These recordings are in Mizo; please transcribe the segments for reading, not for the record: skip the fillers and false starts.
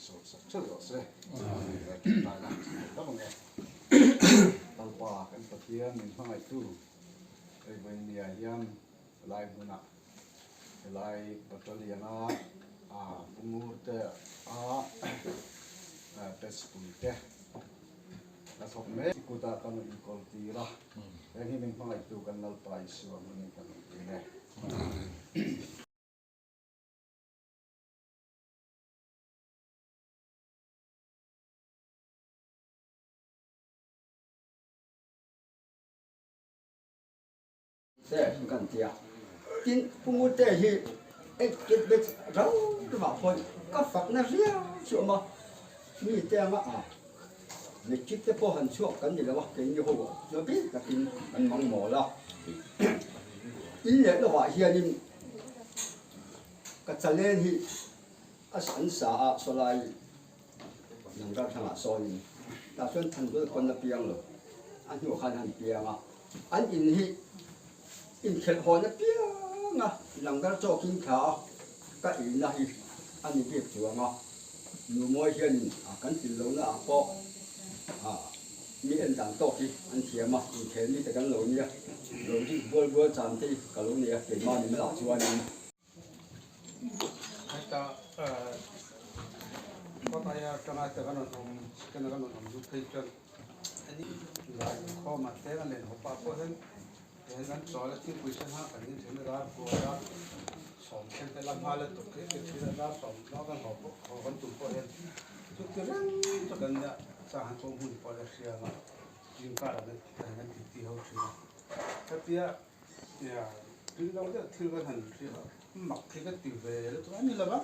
sawm sak theuh rawh se. Ṭawngtaina han chhun leh hlauh ang e. Lalpa kan Pathian min hmangaihtu hei vawinia hian helai hmunah helai battalion-a Pungur te a Testpui te la thawk mek i kutah kan rawn inkawl tir a, heng hi min hmangaihtu kan Lalpa Isua hmangin kan rawn tir e. Te kan ti a. Tin, Pu Ngute hi eight batch rau rauah pawhin ka fakna riau chu a awm a, mi te anga a matric te pawh han chhuak kan ni lo a, keini ho chuan bik takin kan mang mawl a. In leh lovah hianin ka chalen hi a an sa a, sawlai Nangdar thlangah sawnin tah chuan Thanzul pawn a piang lo, a hnuah khan han piang a, an in hi inkhelh hawn a piang a, Langdar chawkin thla a ka eina hi a ni bik chuang a, nu mawi hianin a kan til lohna ah pawh mi en dan tawk hi an thiam a, inkhel mi te kan lo nia, lo rik bual bual chan te hi ka lo nei a, keimah ni malah chuanin. Heta kawt aia tanga te kan rawn awm chicken a kan rawn awm duh phei chuan lai khawm ah te kan len haw pah pawh hian tihian kan chawl a thingpui sen a kan in then a dar kual a sawm then te la hma la tuk khi khi thin a dar sawm hma kan haw pawh haw kan tum pawh hian chuti reng chu kan nia chang pawh hmun pawh la hria ang a zingkar ah kan ti ti ho thin a hetia Nia, tui lo deuh thil kan han hria a, mak hi ka ti ve lutuk a ni lo va,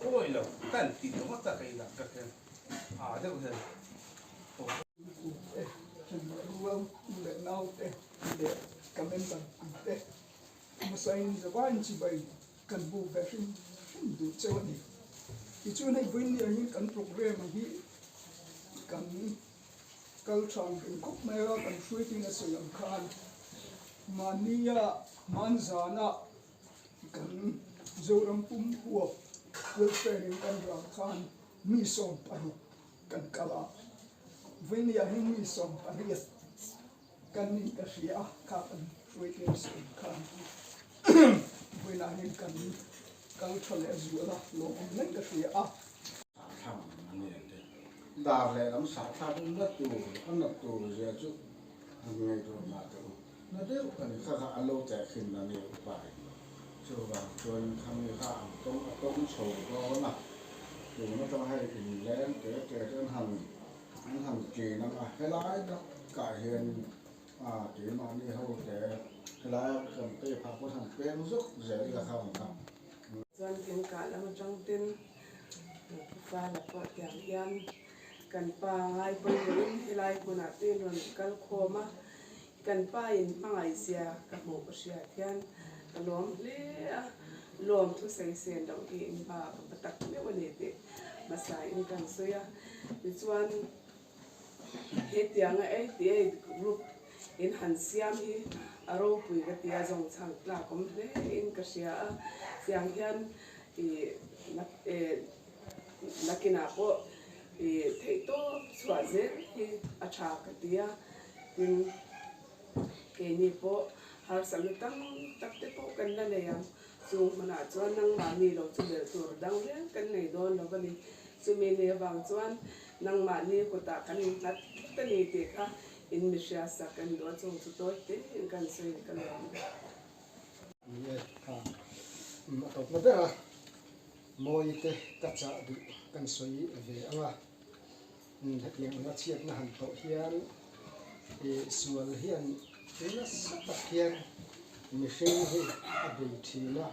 awi lo ka han ti tawh ngawt a ka inah ka hian a deuh hian aw. U te, rual u leh nau te leh ka member pui te hmasain zavain chibai kan bu ve hrim hrim duh cheu a ni. Tichuan hei vawiin hian kan programme hi kan Kal ṭhang reng khawp mai a, kan hruaitin a sawi ang khan mahnia hmanzana kan Zoram pum huap welfare in kan rah khan mi 16 kan kal a, vawinia hi mi 18 kan nih ka hria a, kha kan hruaitin a sawi ang khan vawiinah hian kan kal ṭha leh zual a, lawmawm reng ka hria a. Thlang a ni ang te. Dar lehlam sahthlak in la tur a nat tur zia chu han ngaihtuah mah teh u. Na deuh a ni kha kha a lo teh khin a ni upa in. Chuvang chuan khami kha an tawng a tawng chho dawn a, tun atang hei inleng te te te an han an han ṭin ang a, helai takah hian a keimahni ho te helai a kan pay phah pawn han peng zuk zel ila kha ang kha. Chuan thingkah lam atang ten Vala pawh tiang hian kan pa ngai pawimawhin helai hmunah te in rawn kal khawm a, kan pa in hmangaihzia ka hmuh ka hriat hian ka lawm hle a, lawm thu saisen loh hi in pa ka pa tak meuh a ni tih hmasa in kan sawi a, tichuan hetianga 88 group in han siam hi a ropui ka tia zawng chhang tlak awm hle in ka hria a, tiang hian Ih nakinah pawh ih theihtawp chhuah zel hi a tha ka ti a, tin keini pawh harsatna tam tak te pawh kan la nei ang, chung hmunah chuan nangmahni lo chu belh tur dang reng kan nei dawn lo a ni, chumi ni avang chuan nangmahni kutah kan innghat tlat a ni tih kha in mi hriatsak kan duh a, chung chu tawi tein kan sawi ka lawm a. Ni e, kha a tawpna ber a, mawi te ka chah duh kan sawi ve ang a, hetiang anga chhiatna han tawh hian sual hian nasa tak hian mihring hi a bei thin a,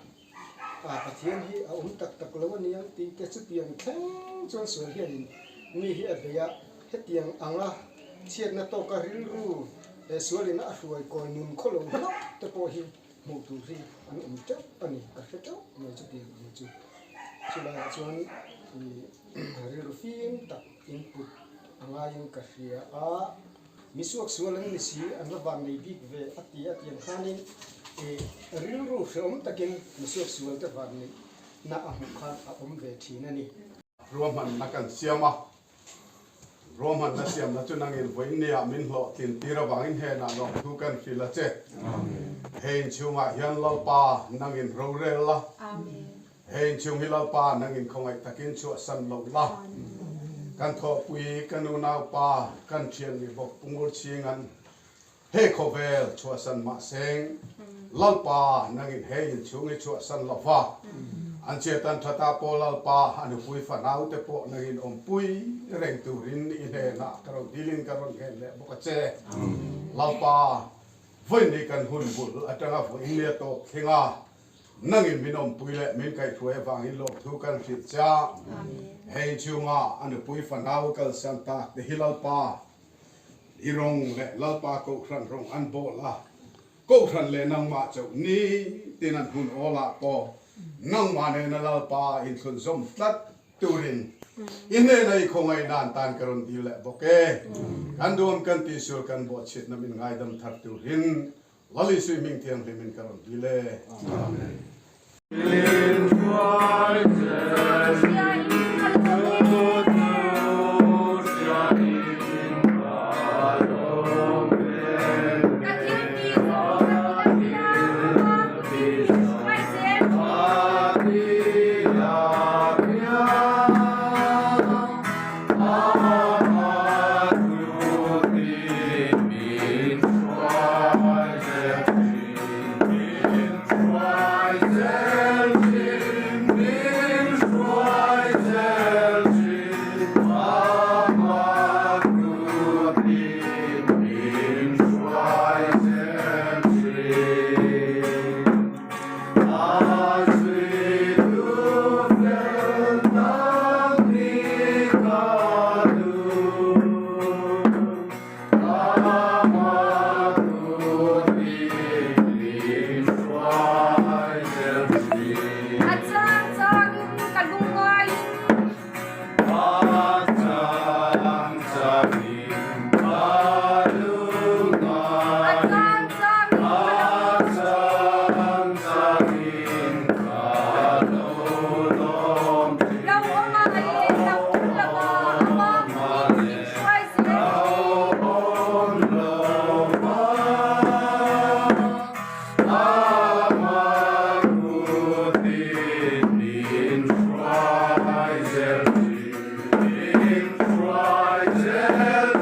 Pathian hi a awm tak tak lo a ni ang tih te chutiang thleng chuan sual hianin mi hi a bei a, hetiang anga chhiatna tawka rilru sualin a hruai kawi nun khaw lo hlauh te pawh hi hmuh tur hi an awm teuh a ni, ka hre teuh mai chutiang ang chu. Chulaiah chuan rilru fim tak input a ngaiin ka hria a, mi suak sual an ni si, an la van nei bik ve a ti a tiang khanin rilru hrehawm takin mi suak sual te van neihna a hmuh khan a awm ve thin a ni. Ruahmanna kan siam a, ruahmanna siamna chu nangin vawiinniah min hlawhtlin tir avangin henah lawmthu kan hrilh a che. He inchhungah hian Lalpa nangin rorel la, he inchhung hi Lalpa nangin khawngaih takin chhuahsan loh la. Kan thawhpui, ka nunaupa, kan thian ni bawk Pu Ngurchhinga'n He khawvel chhuahsan mahseng Lalpa nangin he inchhung i chhuahsan lo va, an chiatan thata pawh Lalpa a nupui fanau te pawh nangin awmpui reng turin i hnenah ka rawn dilin ka rawn nghen leh bawk a che. Lalpa, vawiin kan hun bul atanga vawiin nia tawp thleng a, nangin min awmpui leh min kaihhruai avangin lawmthu kan hrilh che a. He inchhunga a nupui fanau kalsan tak te hi Lalpa, I rawng leh Lalpa Kohhran rawng an bawl a, Kohhran leh nangmah chauh ni tin an hun awl ah pawh nangmah nena Lalpa inthlunzawm tlat turin i hnena i khawngaih nan tan ka rawn dil leh bawk e. Kan duam kan tihsual kan bawhchhiatna min ngaidam thar turin Lal Isui hming thianghlimin ka rawn dil e. Amen. A cang cang in ka lung ngai in. A cang cang in ka lo Lo awm ah le lo um lo ah amah in min hruai zel thin.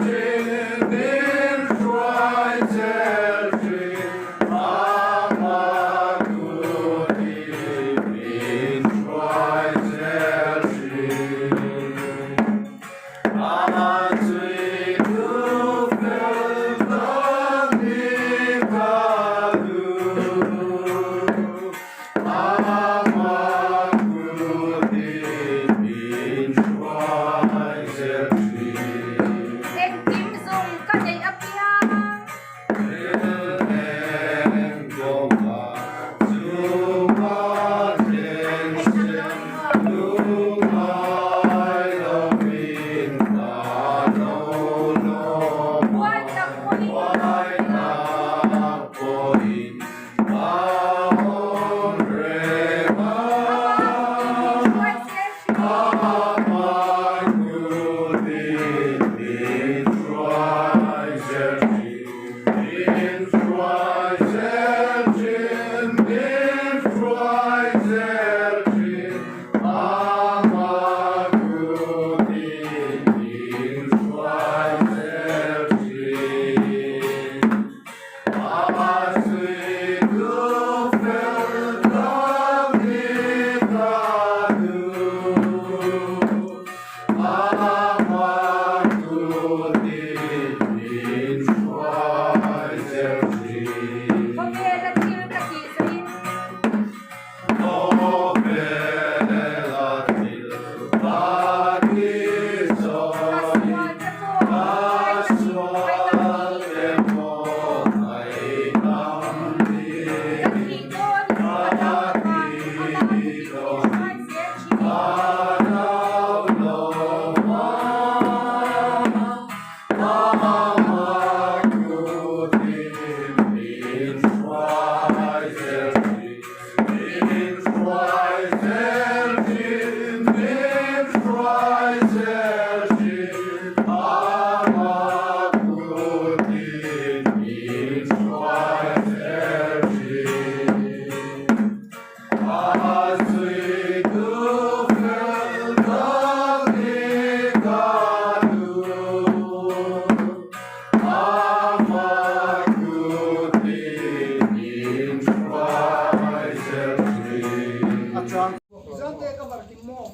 Muante ka var kim maw?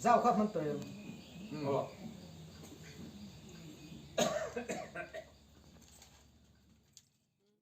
Zau kha hman tawh em?